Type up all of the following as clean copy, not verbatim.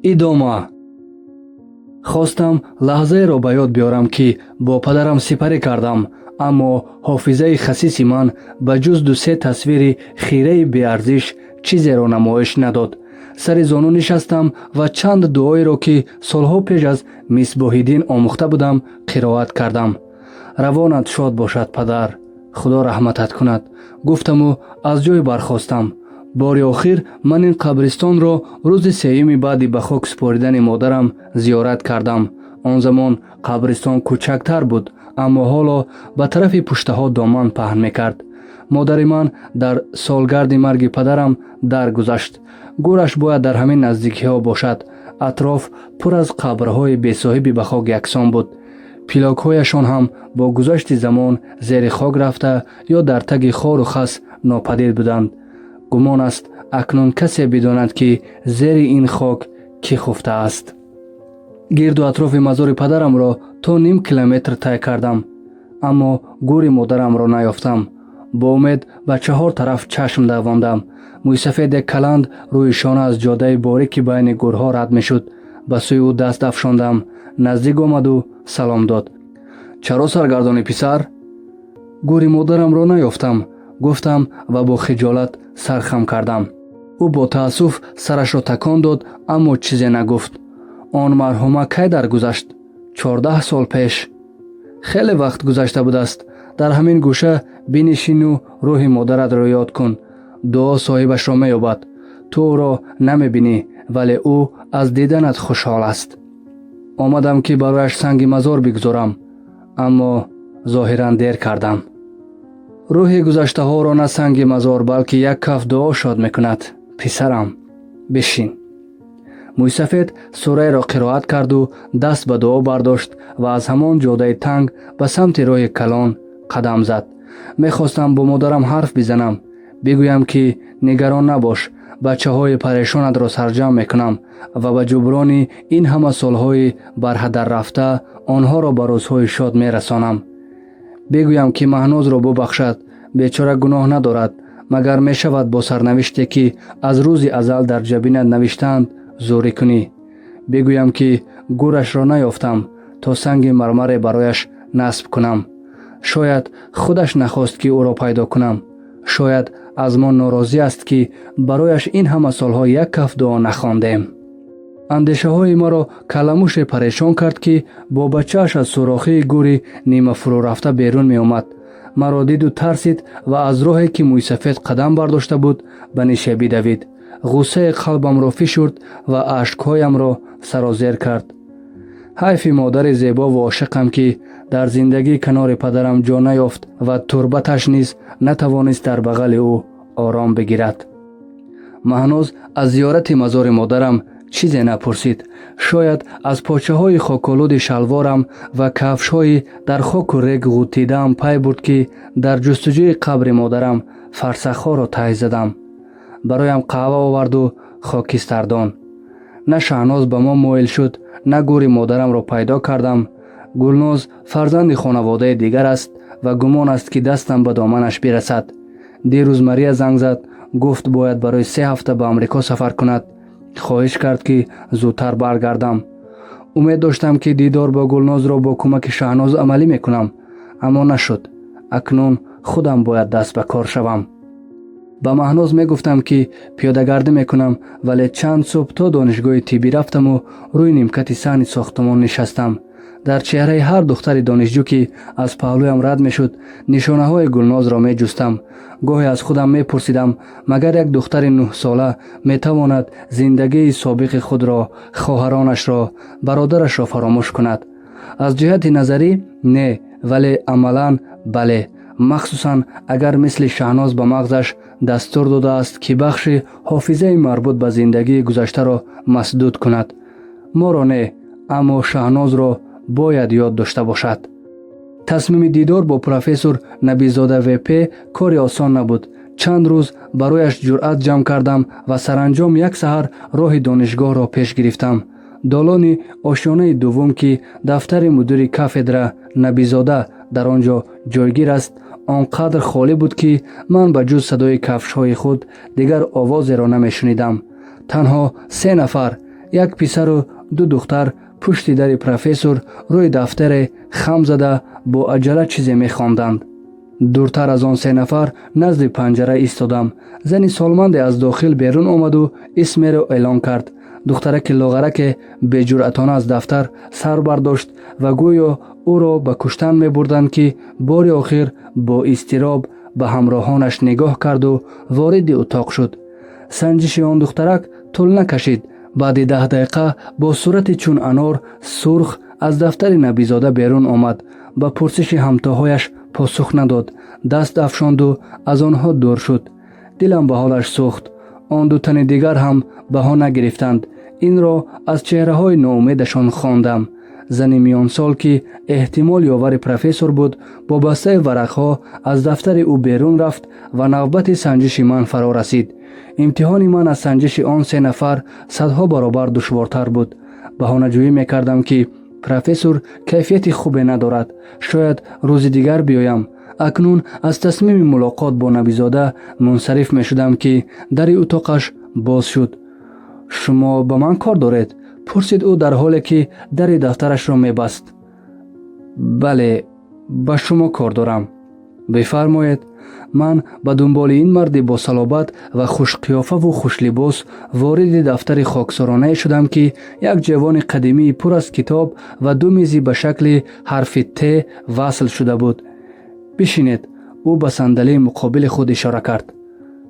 Идома. Хостам лаҳзаеро ба ёд биёрам, ки бо падарам сипарӣ кардам, аммо ҳофизаи хасиси ман ба ҷуз ду-се тасвири хираи беарзиш чизеро намоиш надод. Сари зону нишастам ва чанд дуоеро, ки солҳо пеш аз Мисбоҳиддин омӯхта будам, қироат кардам. «Равонат шод бошад, падар, Худо раҳматат кунад», гуфтаму аз ҷой бархостам. Бори охир ман ин қабристонро рӯзи сеюми баъди ба хок супоридани модарам зиёрат кардам. Он замон қабристон кӯчактар буд, аммо ҳоло ба тарафи пуштаҳо доман паҳн мекард. Модари ман дар солгарди марги падарам даргузашт. Гӯраш бояд дар ҳамин наздикиҳо бошад. Атроф пур аз қабрҳои бесоҳиби ба хок яксон буд. Пилокҳояшон ҳам бо гузашти замон зери хок рафта ё дар таги хору хас нопадид буданд. Гумон аст, акнун касе бидонад, ки зери ин хок кӣ хуфтааст. Гирду атрофи мазори падарамро то ним километр тай кардам, аммо гӯри модарамро наёфтам. Бо умед ба чаҳор тараф чашм давондам. Мӯйсафеде каланд рӯи шона аз ҷодаи борики байни гӯрҳо рад мешуд. Ба сӯи ӯ даст афшондам. Наздик омаду салом дод. «Чаро саргардонӣ, писар?» «Гӯри модарамро наёфтам», гуфтам ва бо хиҷолат сархам кардам. Ӯ бо таассуф сарашро такон дод, аммо чизе нагуфт. «Он марҳума кай даргузашт?» «14 сол пеш». «Хеле вақт гузашта будааст. Дар ҳамин гӯша бинишину рӯҳи модаратро ёд кун. Дуо соҳибашро меёбад. Ту ӯро намебинӣ, вале ӯ аз диданат хушҳол аст». «Омадам, ки барояш санги мазор бигузорам, аммо зоҳиран дер кардам». «Рӯҳи гузаштаҳоро на санги мазор, балки як каф дуо шод мекунад, писарам. Бишин». Мӯйсафед сураеро қироат карду даст ба дуо бардошт ва аз ҳамон ҷодаи танг ба самти роҳи калон қадам зад. Мехостам бо модарам ҳарф бизанам, бигӯям, ки нигарон набош, бачаҳои парешонатро сарҷамъ мекунам ва ба ҷуброни ин ҳама солҳои барҳадар рафта онҳоро ба рӯзҳои шод мерасонам. Бигӯям, ки Маҳнозро бубахшад, бечора гуноҳ надорад. Магар мешавад бо сарнавиште, ки аз рӯзи азал дар ҷабинат навиштаанд, зӯрӣ кунӣ? Бигӯям, ки гӯрашро наёфтам, то санги мармаре барояш насб кунам. Шояд худаш нахост, ки ӯро пайдо кунам. Шояд аз мо норозӣ аст, ки барояш ин ҳама солҳо як каф дуо нахондем. Андешаҳои маро каламуше парешон кард, ки бо бачааш аз сурохии гӯри нимафурӯрафта берун меомад. Маро диду тарсид ва аз роҳе, ки мӯйсафед қадам бардошта буд, ба нишебӣ давид. Ғуссаи қалбамро фишурд ва ашкҳоямро сарозер кард. Ҳайфи модари зебову ошиқам, ки дар зиндагӣ канори падарам ҷо наёфт ва турбаташ низ натавонист дар бағали ӯ ором бигирад. Маҳноз аз зиёрати мазори модарам чизе напурсид. Шояд аз почаҳои хоколуди шалворам ва кафшҳои дар хоку рег ғӯтидаам пай бурд, ки дар ҷустуҷӯи қабри модарам фарсахҳоро тай задам. Бароям қаҳва оварду хокистардон. На Шаҳноз ба мо моил шуд, на гӯри модарамро пайдо кардам. Гулноз фарзанди хонаводаи дигар аст ва гумон аст, ки дастам ба доманаш бирасад. Дирӯз Мария занг зад. Гуфт, бояд барои 3 ҳафта ба Амрико сафар кунад. Хоҳиш кард, ки зудтар баргардам. Умед доштам, ки дидор бо Гулнозро бо кӯмаки Шаҳноз амалӣ мекунам, аммо нашуд. Акнун худам бояд даст ба кор шавам. Ба Маҳноз мегуфтам, ки пиёдагардӣ мекунам, вале чанд субҳ то донишгоҳи тиббӣ рафтаму рӯи нимкати саҳни сохтумон нишастам. Дар чеҳраи ҳар духтари донишҷӯ, ки аз паҳлӯям рад мешуд, нишонаҳои Гулнозро меҷустам. Гоҳе аз худам мепурсидам, магар як духтари нӯҳсола метавонад зиндагии собиқи худро, хоҳаронашро, бародарашро фаромӯш кунад? Аз ҷиҳати назарӣ не, вале амалан бале, махсусан агар мисли Шаҳноз ба мағзаш дастур додааст, ки бахши ҳофизаи марбут ба зиндагии гузаштаро масдуд кунад. Моро не, аммо Шаҳнозро бояд ёд дошта бошад. Тасмими дидор бо профессор Набизода ВП кори осон набуд. Чанд рӯз барояш ҷуръат ҷамъ кардам ва саранҷом як саҳар роҳи донишгоҳро пеш гирифтам. Долони ошёнаи дуввум, ки дафтари мудири кафедра Набизода дар он ҷо ҷойгир аст, он қадр холӣ буд, ки ман ба ҷуз садои кафшҳои худ дигар овозеро намешунидам. Танҳо се нафар. Як писару ду духтар пушти дари профессор рӯи дафтаре хам зада бо аҷала чизе мехонданд. Дуртар аз он се нафар назди панҷара истодам. Зани солманде аз дохил берун омаду исмеро эълон кард. Духтараки лоғараке беҷуръатона аз дафтар сар бардошт ва гӯё ӯро ба куштан мебурданд, ки бори охир бо изтироб ба ҳамроҳонаш нигоҳ карду вориди утоқ шуд. Санҷиши он духтарак тӯл накашид. Баъди 10 дақиқа бо сурати чун анор сурх аз дафтари Набизода берун омад. Ба пурсиши ҳамтоҳояш посух надод, даст афшонду аз онҳо дур шуд. Дилам ба ҳолаш сӯхт. Он ду тани дигар ҳам баҳо нагирифтанд. Инро аз чеҳраҳои ноумедашон хондам. Зани миёнсол, ки эҳтимол ёвари профессор буд, бо бастаи варақҳо аз дафтари ӯ берун рафт ва навбати санҷиши ман фаро расид. Имтиҳони ман аз санҷиши он се нафар садҳо баробар душвортар буд. Баҳонаҷӯӣ мекардам, ки профессор кайфияти хубе надорад, шояд рӯзи дигар биёям. Акнун аз тасмими мулоқот бо Набизода мунсариф мешудам, ки дари утоқаш боз шуд. «Шумо ба ман кор доред?» — пурсид ӯ, дар ҳоле ки дари дафтарашро мебаст. «Бале, ба шумо кор дорам. Бифармоед». Ман ба дунболи ин марди босалобат ва хушқиёфаву хушлибос вориди дафтари хоксоронае шудам, ки як ҷавони қадимии пур аз китоб ва ду мизи ба шакли ҳарфи Т васл шуда буд. «Бишинед», — ӯ ба сандалии муқобили худ ишора кард.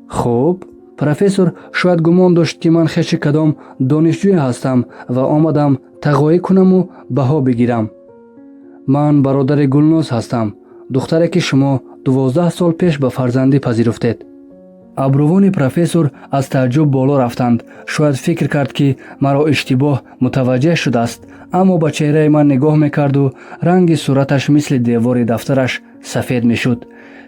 «Хуб?» Профессор шояд гумон дошт, ки ман хеши кадом донишҷӯе ҳастам ва омадам тағоӣ кунаму баҳо бигирам. «Ман бародари Гулноз ҳастам, духтаре, ки шумо 12 сол пеш ба фарзандӣ пазируфтед». Абрувони профессор аз тааҷҷуб боло рафтанд. Шояд фикр кард, ки маро иштибоҳ мутаваҷҷеҳ шудааст, аммо ба чеҳраи ман нигоҳ мекарду ранги сураташ мисли девори дафтараш сафед мешуд.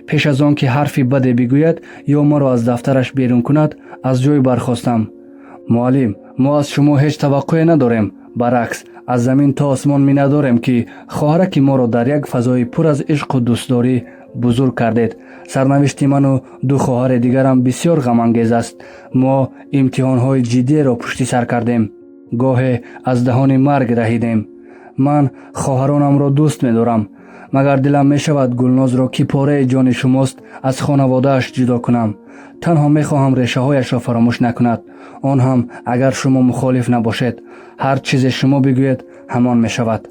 Пеш аз он ки ҳарфи баде бигӯяд ё маро аз дафтараш берун кунад, аз ҷой бархостам. «Муаллим, мо аз шумо ҳеҷ таваққӯе надорем. Баръакс, аз замин то осмон миннатдорем, ки хоҳараки моро дар як фазои пур аз ишқу дӯстдорӣ бузург кардед. Сарнавишти ману ду хоҳари дигарам бисёр ғамангез аст. Мо имтиҳонҳои ҷиддиеро пушти сар кардем, гоҳе аз даҳони марг раҳидем. Ман хоҳаронамро дӯст медорам, магар дилам мешавад Гулнозро, ки пораи ҷони шумост, аз хонаводааш ҷудо кунам? Танҳо мехоҳам решаҳояшро фаромӯш накунад, он ҳам агар шумо мухолиф набошед. Ҳар чизе шумо бигӯед, ҳамон мешавад».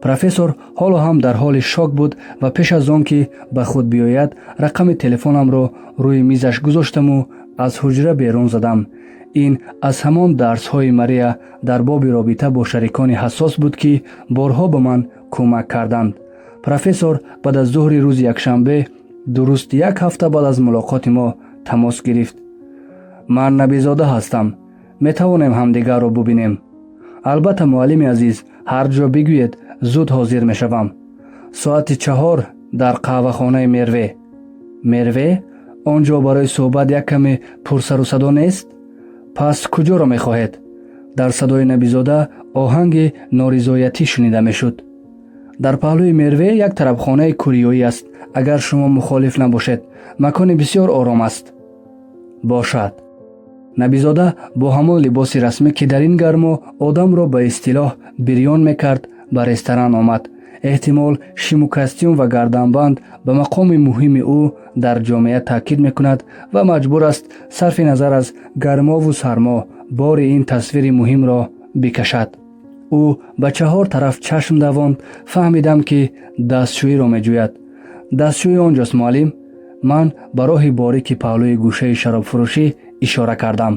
Профессор ҳоло ҳам дар ҳоли шок буд ва пеш аз он ки ба худ биёяд, рақами телефонамро рӯи мизаш гузоштаму аз ҳуҷра берун задам. Ин аз ҳамон дарсҳои Мария дар боби робита бо шарикони ҳассос буд, ки борҳо ба ман кӯмак карданд. Профессор баъд аз зуҳри рӯзи якшанбе, дуруст як ҳафта баъд аз мулоқоти мо, тамос гирифт. «Ман Набизода ҳастам. Метавонем ҳамдигарро бубинем?» «Албатта, муаллими азиз, ҳар ҷо бигӯед, зуд ҳозир мешавам». «Соати 4 дар қаҳвахонаи Мерве». «Мерве? Он ҷо барои суҳбат як каме пурсару садо нест?» «Пас куҷоро мехоҳед?» Дар садои Набизода оҳанги норизоятӣ шунида мешуд. «Дар паҳлӯи Мерве як тарабхонаи кӯриёӣ аст. Агар шумо мухолиф набошед, макони бисёр ором аст». «Бошад». Набизода бо ҳамон либоси расмӣ, ки дар ин гармо одамро ба истилоҳ бирён мекард, ба ресторан омад. Эҳтимол, шиму костюм ва гарданбанд ба мақоми муҳими ӯ дар ҷомеа таъкид мекунад ва маҷбур аст, сарфи назар аз гармову сармо, бори ин тасвири муҳимро бикашад. Ӯ ба чаҳор тараф чашм давонд. Фаҳмидам, ки дастшӯиро меҷӯяд. «Дастшӯӣ он ҷост, муаллим». Ман ба роҳи борики паҳлӯи гӯшаи шаробфурӯшӣ ишора кардам.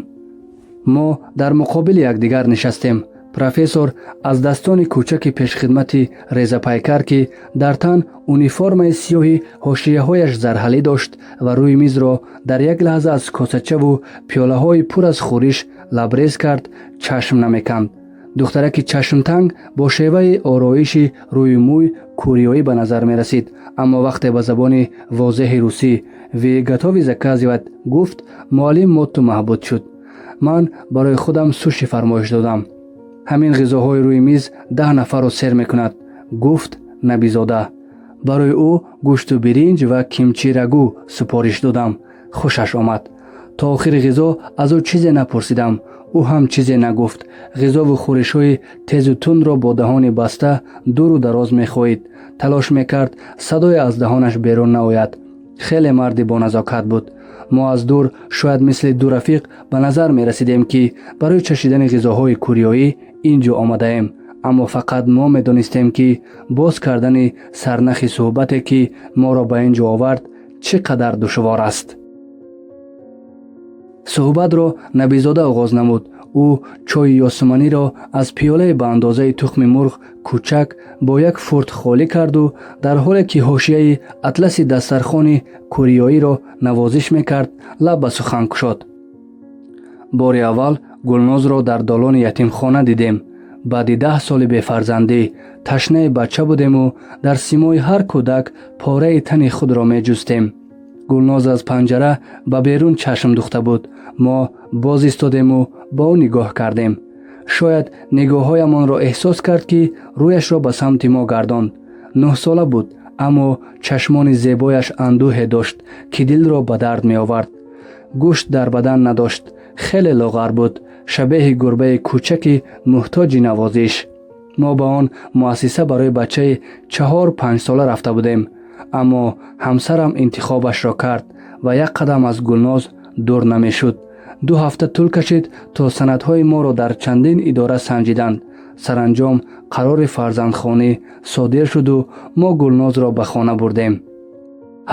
Мо дар муқобили якдигар нишастем. Профессор аз дастони кӯчаки пешхидмати резапайкар, ки дар тан униформаи сиёҳи ҳошияҳояш зарҳалӣ дошт ва рӯи мизро дар як лаҳза аз косачаву пиёлаҳои пур аз хӯриш лабрез кард, чашм намеканд. Духтараки чашмтанг бо шеваи ороиши рӯи мӯй кӯриёӣ ба назар мерасид, аммо вақте ба забони возеҳи русӣ «Вы готовы заказывать?» гуфт, муаллим мотту маҳбут шуд. Ман барои худам суши фармоиш додам. «Ҳамин ғизоҳои рӯи миз 10 нафарро сер мекунад», — гуфт Набизода. Барои ӯ гӯшту биринҷ ва кимчи рагу супориш додам. Хушаш омад. То охири ғизо аз ӯ чизе напурсидам. Ӯ ҳам чизе нагуфт. Ғизову хӯришҳои тезу тундро бо даҳони баста дуру дароз мехоҳид. Талош мекард, садое аз даҳонаш берун наояд. Хеле марди боназокат буд. Мо аз дур шояд мисли ду рафиқ ба назар мерасидем, ки барои чашидани ғизоҳои кӯриёӣ ин ҷо омадаем, аммо фақат мо медонистем, ки боз кардани сарнахи суҳбате, ки моро ба ин ҷо овард, чӣ қадар душвор аст. Суҳбатро Набизода оғоз намуд. Ӯ чойи ёсуманиро аз пиёлае ба андозаи тухми мурғ кӯчак бо як фурт холӣ карду, дар ҳоле ки ҳошияи атласи дастархони кӯриёиро навозиш мекард, лаб ба сухан кушод. Бори аввал Гулнозро дар долони ятимхона дидем. Баъди 10 соли бефарзандӣ ташнаи бача будему дар симои ҳар кӯдак пораи тани худро меҷустем. Гулноз аз панҷара ба берун чашм духта буд. Мо боз истодему ба ӯ нигоҳ кардем. Шояд нигоҳҳоямонро эҳсос кард, ки рӯяшро ба самти мо гардонд. 9-сола буд, аммо чашмони зебояш андӯҳе дошт, ки дилро ба дард меовард. Гӯшт дар бадан надошт, хеле лоғар буд, шабеҳи гурбаи кӯчаки муҳтоҷи навозиш. Мо ба он муассиса барои бачаи 4-5 сола рафта будем, аммо ҳамсарам интихобашро кард ва як қадам аз Гулноз дур намешуд. 2 ҳафта тӯл кашид, то санадҳои моро дар чандин идора санҷиданд. Саранҷом қарори фарзандхонӣ содир шуду мо Гулнозро ба хона бурдем.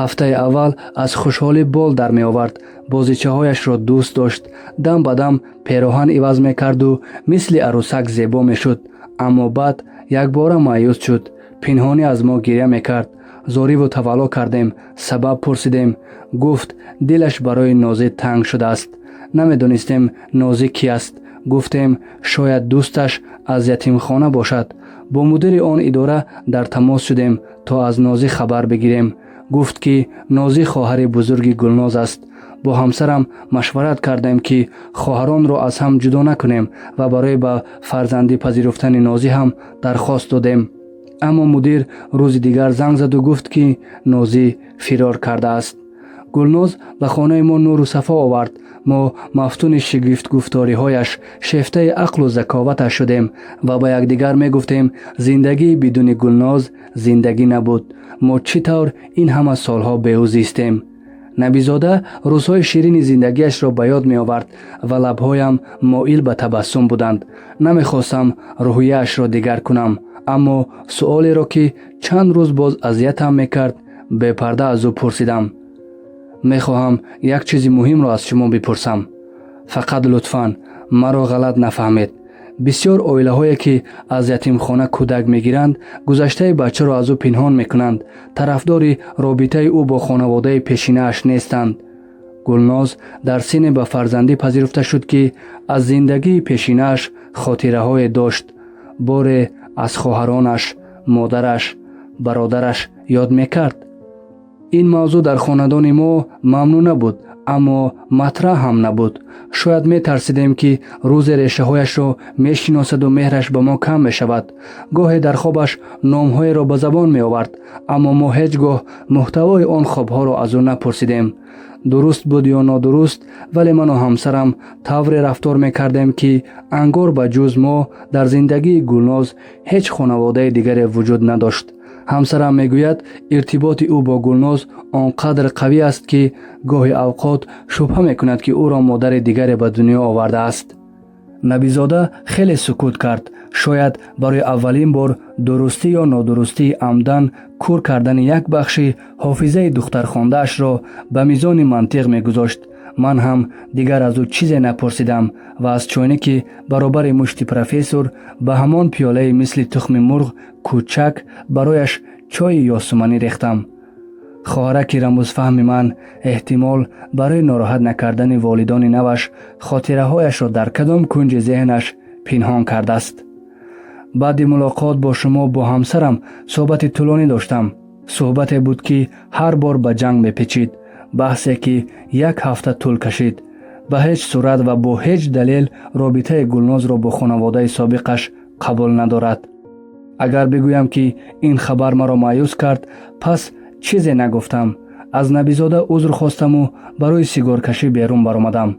Ҳафтаи аввал аз хушҳолӣ бол дар меовард, бозичаҳояшро дӯст дошт, дам ба дам пероҳан иваз мекарду мисли арӯсак зебо мешуд. Аммо баъд якбора маъюс шуд, пинҳонӣ аз мо гиря мекард. Зориву тавалло кардем, сабаб пурсидем. Гуфт, дилаш барои Нозӣ танг шудааст. Намедонистем, Нозӣ ки аст. Гуфтем, шояд дӯсташ аз ятимхона бошад. Бо мудири он идора дар тамос шудем, то аз Нозӣ хабар бигирем. Гуфт, ки Нозӣ хоҳари бузурги Гулноз аст. Бо ҳамсарам машварат кардем, ки хоҳаронро аз ҳам ҷудо накунем, ва барои ба фарзандӣ пазируфтани Нозӣ ҳам дархост додем. Аммо мудир рӯзи дигар занг заду гуфт, ки Нозӣ фирор кардааст. Гулноз ба хонаи мо нуру сафо овард. Мо мафтуни шигифтгуфториҳояш, шефтаи ақлу заковаташ шудем ва ба якдигар мегуфтем: зиндагии бидуни Гулноз зиндагӣ набуд, мо чӣ тавр ин ҳама солҳо бе ӯ зистем? Набизода рӯзҳои ширини зиндагиашро ба ёд меовард ва лабҳоям моил ба табассум буданд. Намехостам рӯҳияашро дигар кунам, аммо суолеро, ки чанд рӯз боз азиятам мекард, бепарда аз ӯ пурсидам. Мехоҳам як чизи муҳимро аз шумо бипурсам. Фақат лутфан маро ғалат нафаҳмед. Бисёр оилаҳое, ки аз ятимхона кӯдак мегиранд, гузаштаи бачаро аз ӯ пинҳон мекунанд, тарафдори робитаи ӯ бо хонаводаи пешинааш нестанд. Гулноз дар синне ба фарзандӣ пазируфта шуд, ки аз зиндагии пешинааш хотираҳое дошт. Боре аз хоҳаронаш, модараш, бародараш ёд мекард? Ин мавзӯъ дар хонадони мо мамнӯъ набуд, аммо матраҳ ҳам набуд. Шояд метарсидем, ки рӯзе решаҳояшро мешиносаду меҳраш ба мо кам мешавад. Гоҳе дар хобаш номҳоеро ба забон меовард, аммо мо ҳеҷ гоҳ муҳтавои он хобҳоро аз ӯ напурсидем. Дуруст буд ё нодуруст, вале ману ҳамсарам тавре рафтор мекардем, ки ангор ба ҷуз мо дар зиндагии Гулноз ҳеҷ хонаводаи дигаре вуҷуд надошт. Ҳамсарам мегӯяд, иртиботи ӯ бо Гулноз он қадр қавӣ аст, ки гоҳи авқот шубҳа мекунад, ки ӯро модари дигаре ба дунё овардааст. Набизода хеле сукут кард. Шояд барои аввалин бор дурустӣ ё нодурустии амдан кур кардани як бахши ҳофизаи духтархондаашро ба мизони мантиқ мегузошт. Ман ҳам дигар аз ӯ чизе напурсидам ва аз чойнике баробари мушти профессор ба ҳамон пиёлаи мисли тухми мурғ кӯчак барояш чойи ёсуманӣ рехтам. Хоҳараки рамузфаҳми ман эҳтимол барои нороҳат накардани волидони наваш хотираҳояшро дар кадом кунҷи зеҳнаш пинҳон кардааст. Баъди мулоқот бо шумо бо ҳамсарам суҳбати тӯлонӣ доштам. Суҳбате буд, ки ҳар бор ба ҷанг мепечид, баҳсе, ки як ҳафта тӯл кашид. Ба ҳеҷ сурат ва бо ҳеҷ далел робитаи Гулнозро бо хонаводаи собиқаш қабул надорад. Агар бигӯям, ки ин хабар маро маъюс кард, пас чизе нагуфтам. Аз Набизода узр хостаму барои сигоркашӣ берун баромадам.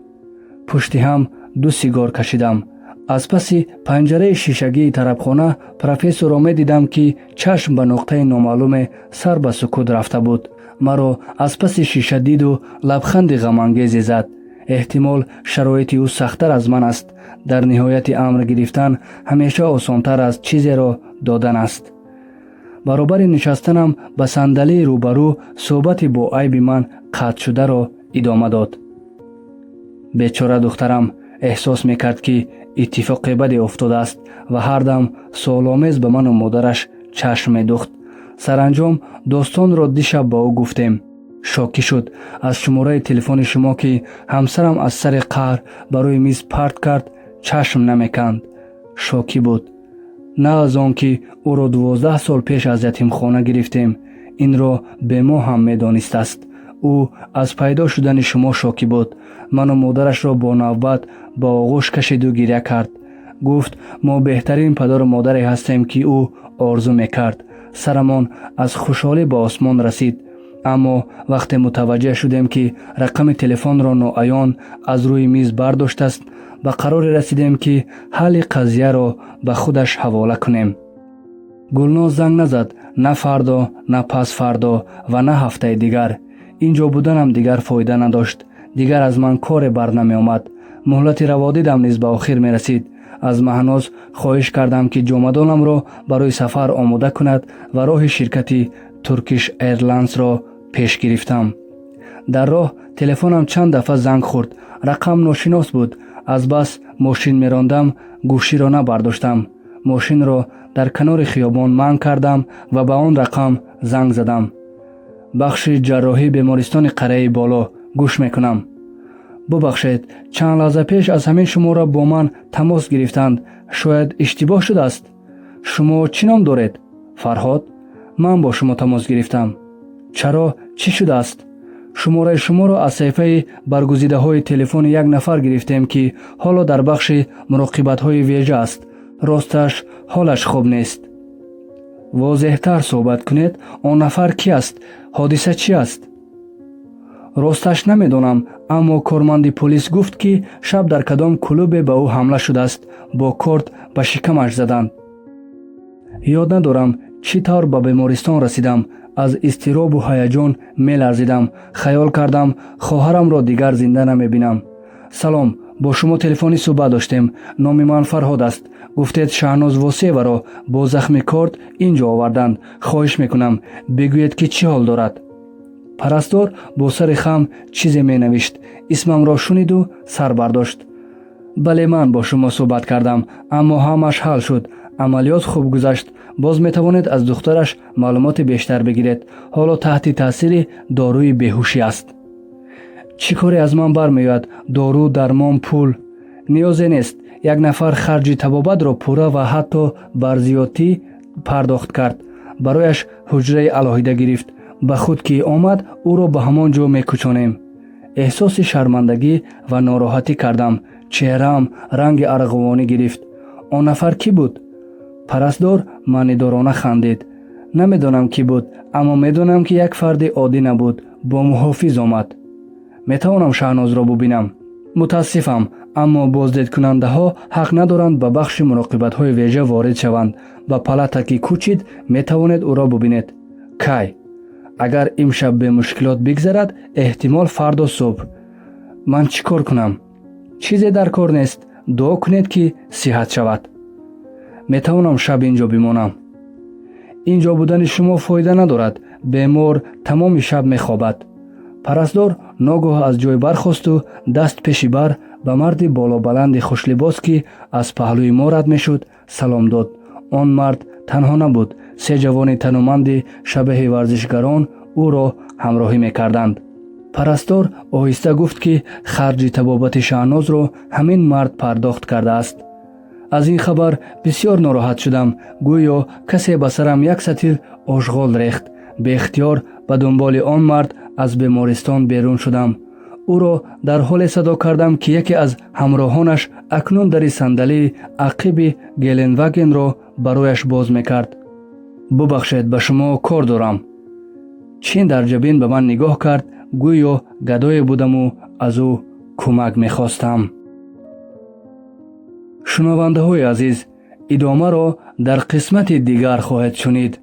Пушти ҳам Ду сигор кашидам. Аз паси панҷараи шишагии тарабхона профессорро медидам, ки чашм ба нуқтаи номаълуме сар ба сукут рафта буд. Маро аз паси шиша диду лабханди ғамангезе зад. Эҳтимол, шароити ӯ сахттар аз ман аст. Дар ниҳояти амр гирифтан ҳамеша осонтар аз чизеро додан аст. Баробари нишастанам ба сандалии рӯбарӯ суҳбати бо айби ман қатъшударо идома дод. Бечора духтарам эҳсос мекард, ки иттифоқи баде уфтодааст ва ҳар дам суоломез ба ману модараш чашм медухт. Саранҷом достонро дишаб ба ӯ гуфтем. Шокӣ шуд. Аз шумораи телефони шумо, ки ҳамсарам аз сари қаҳр ба рӯи миз парт кард, чашм намеканд. Шокӣ буд на аз он, ки ӯро 12 сол пеш аз ятимхона гирифтем. Инро бе мо ҳам медонистааст. Ӯ аз пайдо шудани шумо шокӣ буд. Ману модарашро бо навбат ба оғӯш кашиду гиря кард. Гуфт, мо беҳтарин падару модаре ҳастем, ки ӯ орзу мекард. Сарамон аз хушҳолӣ ба осмон расид. Аммо вақте мутаваҷҷеҳ шудем, ки рақами телефонро ноаён аз рӯи миз бардоштааст, ба қароре расидем, ки ҳалли қазияро ба худаш ҳавола кунем. Гулноз занг назад, на фардо, на пасфардо ва на ҳафтаи дигар. Ин ҷо буданам дигар фоида надошт. Дигар аз ман коре бар намеомад. Муҳлати раводидам низ ба охир мерасид. Аз Маҳноз хоҳиш кардам, ки ҷомадонамро барои сафар омода кунад ва роҳи ширкати Туркиш Эйрлайнсро пеш гирифтам. Дар роҳ телефонам чанд дафъа занг хӯрд. Рақам ношинос буд. Азбас мошин мерондам, гӯширо набардоштам. Мошинро дар канори хиёбон манг кардам ва ба он рақам занг задам. Бахши ҷарроҳии бемористони қарияи боло, гӯш мекунам. Бубахшед, чанд лаҳза пеш аз ҳамин шумора бо ман тамос гирифтанд. Шояд иштибоҳ шудааст. Шумо чӣ ном доред? Фарҳод. Ман бо шумо тамос гирифтам. Чаро, чӣ шудааст? Шумораи шуморо аз саҳифаи баргузидаҳои телефони як нафар гирифтем, ки ҳоло дар бахши муроқибатҳои вежа аст. Росташ, ҳолаш хуб нест. Возеҳтар суҳбат кунед. Он нафар кӣ аст? Ҳодиса чӣ аст? Росташ, намедонам, аммо корманди полис гуфт, ки шаб дар кадом клубе ба ӯ ҳамла шудааст, бо корт ба шикамаш заданд. Ёд надорам, чӣ тавр ба бемористон расидам. Аз изтиробу ҳаяҷон меларзидам. Хаёл кардам, хоҳарамро дигар зинда намебинам. Салом, бо шумо телефонӣ суҳбат доштем. Номи ман Фарҳод аст. Гуфтед, Шаҳноз Восееваро бо захми корт ин ҷо оварданд. Хоҳиш мекунам, бигӯед, ки чӣ ҳол дорад. Парастор бо сари хам чизе менавишт. Исмамро шуниду сар бардошт. Бале, ман бо шумо суҳбат кардам, аммо ҳамаш ҳал шуд. Амалиёт хуб гузашт. Боз метавонед аз духтараш маълумоти бештар бигиред. Ҳоло таҳти таъсири доруи беҳушӣ аст. Чӣ коре аз ман бармеояд? Дору, дармон, пул ниёзе нест. Як нафар харҷи табобатро пурра ва ҳатто бар зиёдтӣ пардохт кард. Барояш ҳуҷраи алоҳида гирифт. Ба худ ки омад, ӯро ба ҳамон ҷо мекӯчонем. Эҳсоси шармандагӣ ва нороҳатӣ кардам. Чеҳраам ранги арғувонӣ гирифт. Он нафар кӣ буд? Парастдор маънидорона хандид. Намедонам, кӣ буд, аммо медонам, ки як фарди оддӣ набуд, бо муҳофиз омад. Метавонам Шаҳнозро бубинам? Мутаассифам, аммо боздидкунандаҳо ҳақ надоранд ба бахши муроқибатҳои вежа ворид шаванд. Ба палата ки кӯчид, метавонед ӯро бубинед. Кай? Агар имшаб бемушкилот бигзарад, эҳтимол, фардо субҳ. Ман чӣ кор кунам? Чизе дар кор нест. Дуо кунед, ки сиҳат шавад. Метавонам шаб ин ҷо бимонам? Ин ҷо будани шумо фоида надорад. Бемор тамоми шаб мехобад. Парастдор ногоҳ аз ҷой бархосту даст пеши бар ба марди болобаланди хушлибос, ки аз паҳлӯи мо рад мешуд, салом дод. Он мард танҳо набуд. Се ҷавони тануманди шабеҳи варзишгарон ӯро ҳамроҳӣ мекарданд. Парастор оҳиста гуфт, ки харҷи табобати Шаҳнозро ҳамин мард пардохт кардааст. Аз ин хабар бисёр нороҳат шудам. Гӯё касе ба сарам як сатил ошғол рехт. Беихтиёр ба дунболи он мард аз бемористон берун шудам. Ӯро дар ҳоле садо кардам, ки яке аз ҳамроҳонаш акнун дари сандалии ақиби Геленвагенро барояш боз мекард. Бубахшед, ба шумо кор дорам. Чин дар ҷабин ба ман нигоҳ кард, гӯё гадое будаму аз ӯ кӯмак мехостам. Шунавандаҳои азиз, идомаро дар қисмати дигар хоҳед шунид.